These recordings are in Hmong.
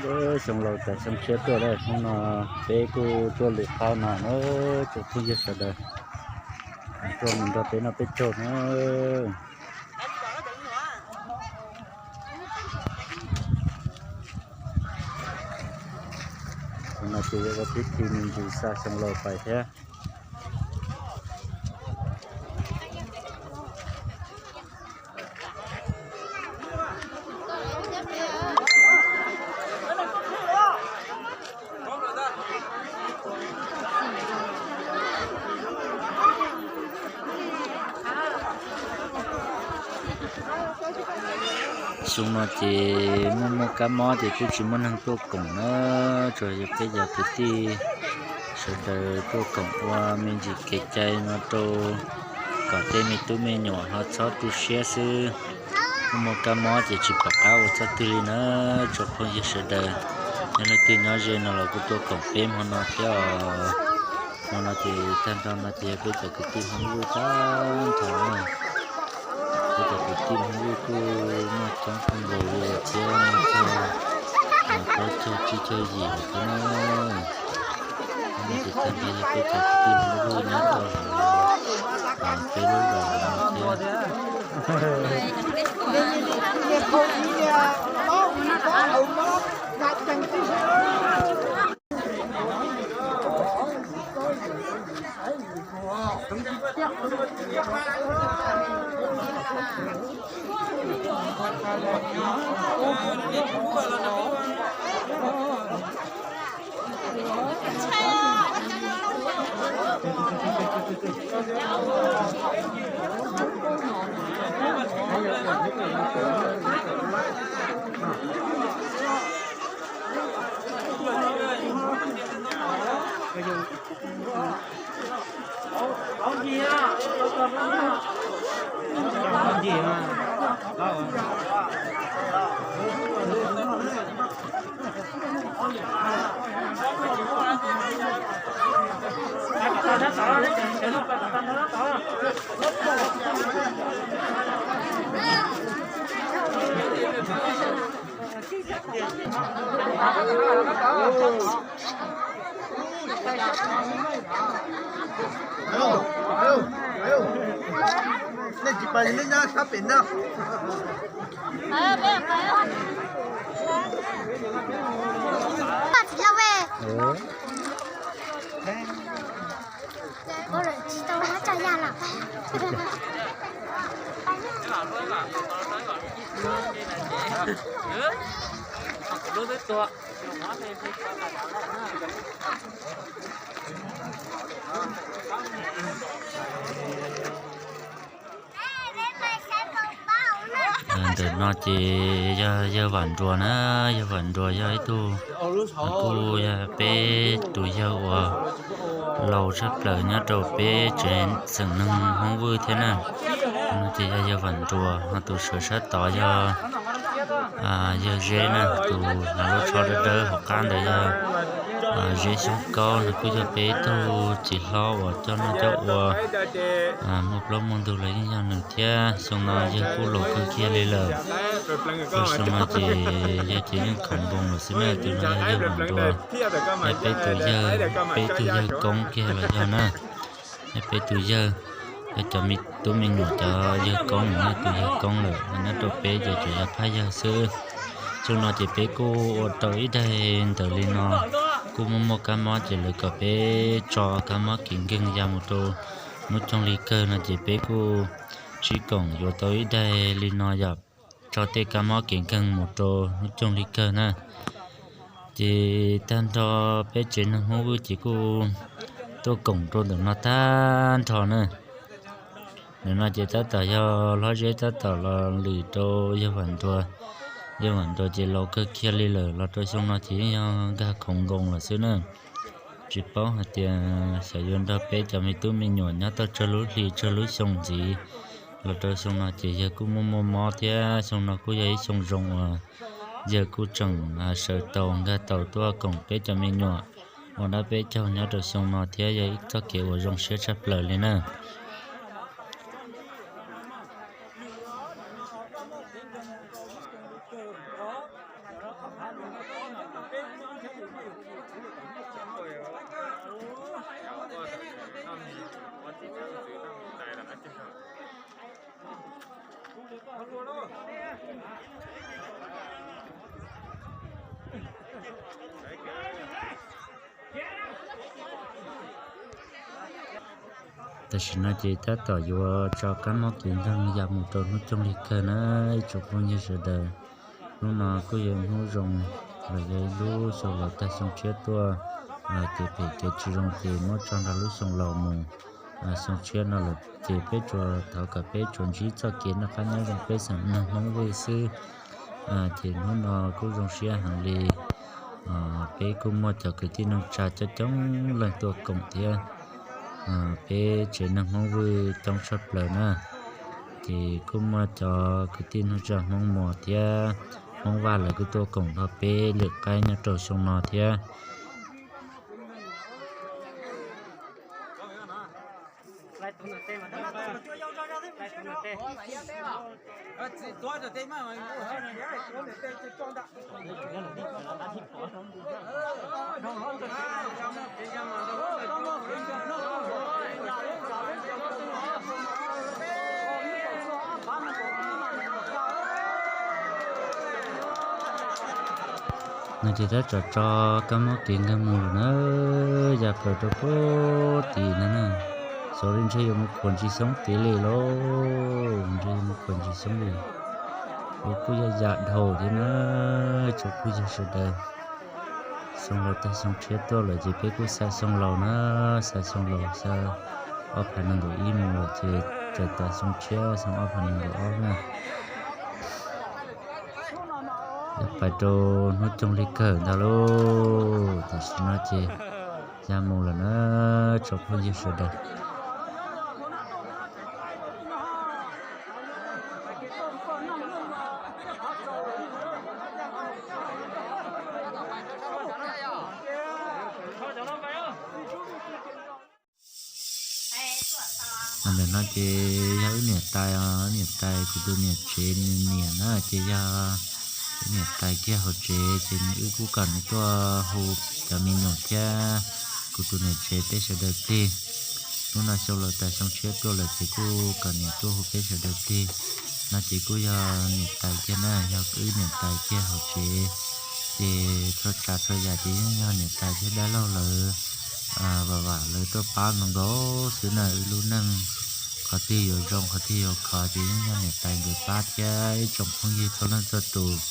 Xyoo laus tas xyoo tshiab tuaj lawm, hnub no peb kuj tuaj lwm qab no na, tsoom phooj ywg sawv daws tuaj mus nrog peb noj peb caug na. Xyoo no ces yuav ua pib thi me ntsis xa xyoo laus pais thiab. Xyoo no ces muaj muaj kab mob ces kuj tsis muaj neeg tuaj koom na, tsuas yog peb cov kwv tij sawv daws tuaj koom ua me ntsis kev cai no rau kom tej me tub me nyuam ho txhob tu siab xwb. Muaj muaj kab mob ces tsis pom qab ua txoj twg li na, tsoom phooj ywg sawv daws. Yog leej twg nyob ze no los kuj tuaj koom peb hmo no thiab os. Hmo no ces tag nrho no ces yog peb cov kwv tij Hmoob Vwj tag nrho na. Peb cov kwv tij Hmoob Vwj kuj muaj coob kawg nkaus li thiab, muaj txog plaub caug tsib caug yim lawm thiab na. Ces tag nrho yog peb cov kwv tij Hmoob Vwj nyob rau hauv peb lub zos no thiab. Nej tsis pais nej nyob sab pem na. Ntawm no ces yog yawg Vam Nruas na, yawg Vam Nruas yog ib tug, kuj yog peb tus yawg uas laus tshaj plaws nyob rau peb tsev xeem neeg Hmoob Vwj thiab na. No ces yog yawg Vam Nruas, ho tus sawv sab tod yog yawg Zeb na, tus hnav lub tsho dawb dawb hauv qab ntawd yog Zeb Xyoob Kaub, nws kuj yog peb tug txiv hlob uas coj noj coj ua muaj plaub muaj ntug los yeej yog nws thiab. Xyoo no yawg kuj laus kawg kiag li lawm, rau xyoo no ces yawg ces yeej khoov nkoos lawm xwb na. Tus no yog yawg Vam Nruas, yog peb tus yawg, peb tug yawg koob kiag los yog na. Yog peb tus yawg, yog cov me tub me nyuam cov yawg koob, yog tus yawg koob lawm, nyob rau peb ces tsuas yog phab yawg xwb. Xyoo no ces peb kuj ua tau ib daig ntawm li no, kuj muaj muaj kab mob ces lawv kom peb tso kab mob kev nkeeg ya mus rau hnub coog li kawg no ces peb kuj sib koom yuav tau ib daig li no yom, tso tej kab mob kev nkeeg mus rau hnub coog li kawg na. Ces tag nrho peb tsev neeg Hmoob Vwj ces kuj tuaj koom rau ntawm no tag nrho na. Ntawm no ces tab tom yog Hlob Zeb tab tom los lwm rau yawg Vam Nruas. Yawg Vam Nruas ces laus kawg kiag li lawm, los rau xyoo no ces yeej yog nkag khoov nkoos lawm xwb na. Tsis paub hais tias xyov yuav nrog peb cov me tub me nyuam nyob tau tsawg lub hli tsawg lub xyoo ntxiv. Los rau xyoo no ces yawg kuj muaj muaj mob thiab, xyoo no kuj yog ib xyoo zoo uas yawg kuj tseem sawv tau nkag tau tuaj koom peb cov me nyuam ua dab peb caug nyob rau xyoo no thiab, yog ib txoj kev uas zoo siab tshaj plaws li na. Tam sim no ces tab tom yuav tso kab mob kev nkeeg ya mus rau hnub cooj li kawg na ib tsoom phooj ywg sawv daws. Hnub no kuj yog hnub zoo los yog ib lub xyoo laus tag xyoo tshiab tuaj, kev phem kev tsis zoo ces muab tso nrog lub xyoo laus mus. Xyoo tshiab no lawm ces peb tsuas thov kom peb tsuas ntsib txoj kev noj qab nyob zoo peb xeem neeg Hmoob Vwj xwb. Ces hnub no kuj zoo siab heev li, peb kuj muaj cov kwv tij neej tsa coob coob leej tuaj koom thiab. Peb tsev neeg Hmoob Vwj coob tshaj plaws na, ces kuj muaj cov kwv tij neej tsa Hmoob Muas thiab Hmoob Vaj lawv kuj tuaj koom nrog peb lwm qaib nyob rau xyoo no thiab. No ces tab tom tso kab mob kev nkeeg mus lawm na, ya plaws rau puag tid no na. Xyov li ntshe yuav mus khuam ntsis xyoob tid li lauj, ntshe yuav mus khuam ntsis xyoob li. Kuj yog yam dhau thiab na, tsoom phooj ywg sawv daws. Xyoo laus tag xyoo tshiab tuaj lawm ces peb kuj xa xyoo laus na, xa xyoo laus xa ob phav nees nkaum ib mus lawm ces txawm tas xyoo tshiab xyoo ob phav nees nkaum ob na. Pais rau hnub cooj li kawg ntag lauj, tam sim no ces ya mus lawm na, tsoom phooj ywg sawv daws. Ntawm no ces yog wb niam tais, niam tais kuv tus niam tsev nws niam na ces yog wb niam tais kiag hauv tsev ces wb kuj kom nws tuaj hu cov me nyuam thiab kuv tus niam tsev peb sawv daws plig. Hnub no xyoo laus tas xyoo tshiab tuaj lawm ces kuj kom niam tuaj hu peb sawv daws plig. No ces kuj yog niam tais kiag na, yog wb niam tais kiag hauv tsev. Ces txhua tsav txhua yam ces yeej yog niam tais thiab dab laug lawv vam vam lawv tuaj pab nkaus nkaus xwb na. Wb lub neej qhov twg yuav zoo qhov twg yuav khov ces yeej yog niam tais nkawd pab thiab ib tsoom phooj ywg txhua leej txhua tus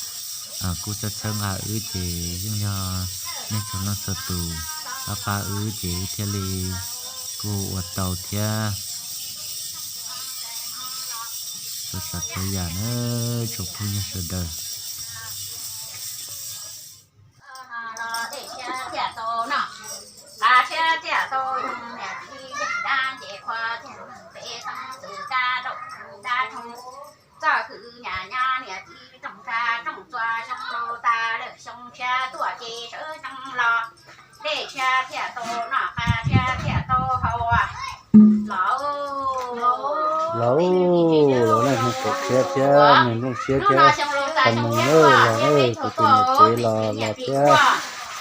kuj txhawb txhawb nqa wb ces yeej yog nej txhua leej txhua tus pab pab wb ces wb thiaj li kuj ua tau thiab. Txhua tsav txhua yam na, tsoom phooj ywg sawv daws. Txoj hwm nyam nyob niam txiv rooj tsa rooj txua xyoo laus tas lawm xyoo tshiab tuaj ces sawv tsees los dej tshiab thiaj tau noj, qab tshiab thiaj tau haus. Los los nej hnub tshiab thiab nej nplooj siab thiab, qhov mus lawm los kuv tus niam tsev los los thiab.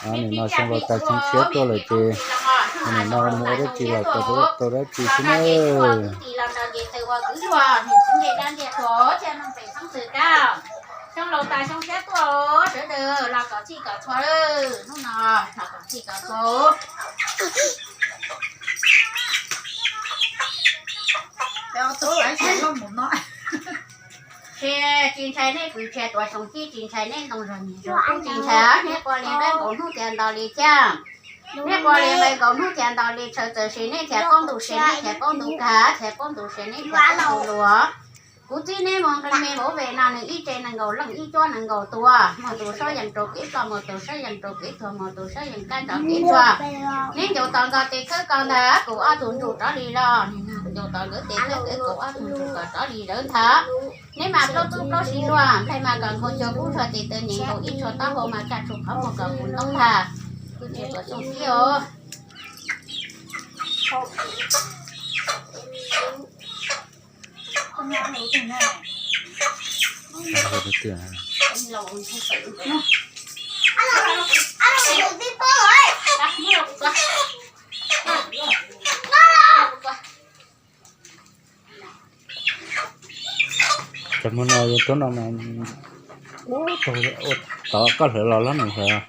Nim no xyoo laus tas xyoo tshiab tuaj lawm ces nim no mus ua dab tsi los tau tau dab tsi xwb na. Xyoo laus tas xyoo tshiab tuaj sawv daws los kom txhij kom txhua, hnub no los kom txhij kom txhua. Tsis ntshai nej pw tshiab tuav xyoo txij, tsis ntshai nej ntoo zog nyias zog tub, tsis ntshai nej pua li nqaij nkaus hnub tiav nto li thiab. Nej pua li nqaij nkaus hnub tiav nto li, tshawv txawv sis nej thiaj paub ntu sia, nej thiaj paub ntu kag, thiaj paub ntu sia, nej thiaj paub ntu luag. Kuv txib neb mus nqi me vauv ve no nws ib tse nees nkaum leej ib cuab nees nkaum tus, muaj tus sab yees rau kev ploj, muaj tus sab yees rau kev tuag, muaj tus sab yees kab rau kev tuag. Neb ncaus tom nkawd tes khawb ko ntag, kuv ob tug ntsuj rov li los, ncaus tom nkawd tes khawb kuv ob tug ntsuj ko rov li zawv ntag. Neb mas plaub tub plaub siv luag, nplaig mas kom nkhaus xyov kub tshuav tes taw nyeem nkaus ib tshuav taub hau mas tsa tshuav qhov muag kom kuv ntoob ntag. Kuv tsis tuav xyoo txij os. Txog hmo no yog tub no mas, ub, tod koj hlawv los hlob nus hlawv?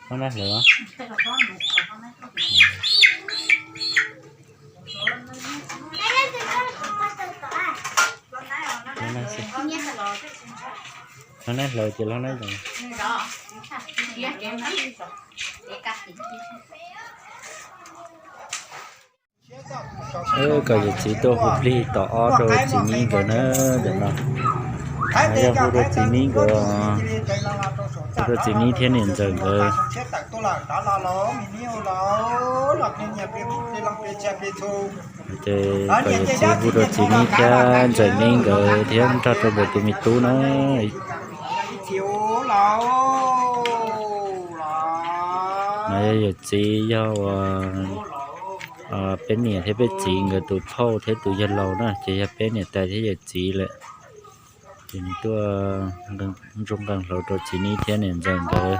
Hlob nab hlawv. Hlob nab hlawv ces hlob nab zoo. Kom yawm txiv tuaj hu plig tom ob rau txiv Nib nkawd na, ntawm no. Yog hu rau txiv Nib nkawd, hu rau txiv Nib thiab niam ntxawm nkawd. Ces kom yawm txiv hu rau txiv Nib thiab ntxawm Nib nkawd thiab nrog rau nkawd tus me tub na. No yog yawm txiv, yog uas peb niam thiab peb txiv nkawd tus phauj thiab tus yawg laus na, ces yog peb niam tais thiab yawm txiv lawm. Ces nws tuaj zoo nqee hlau rau txiv Nib thiab niam ntxawm nkawd.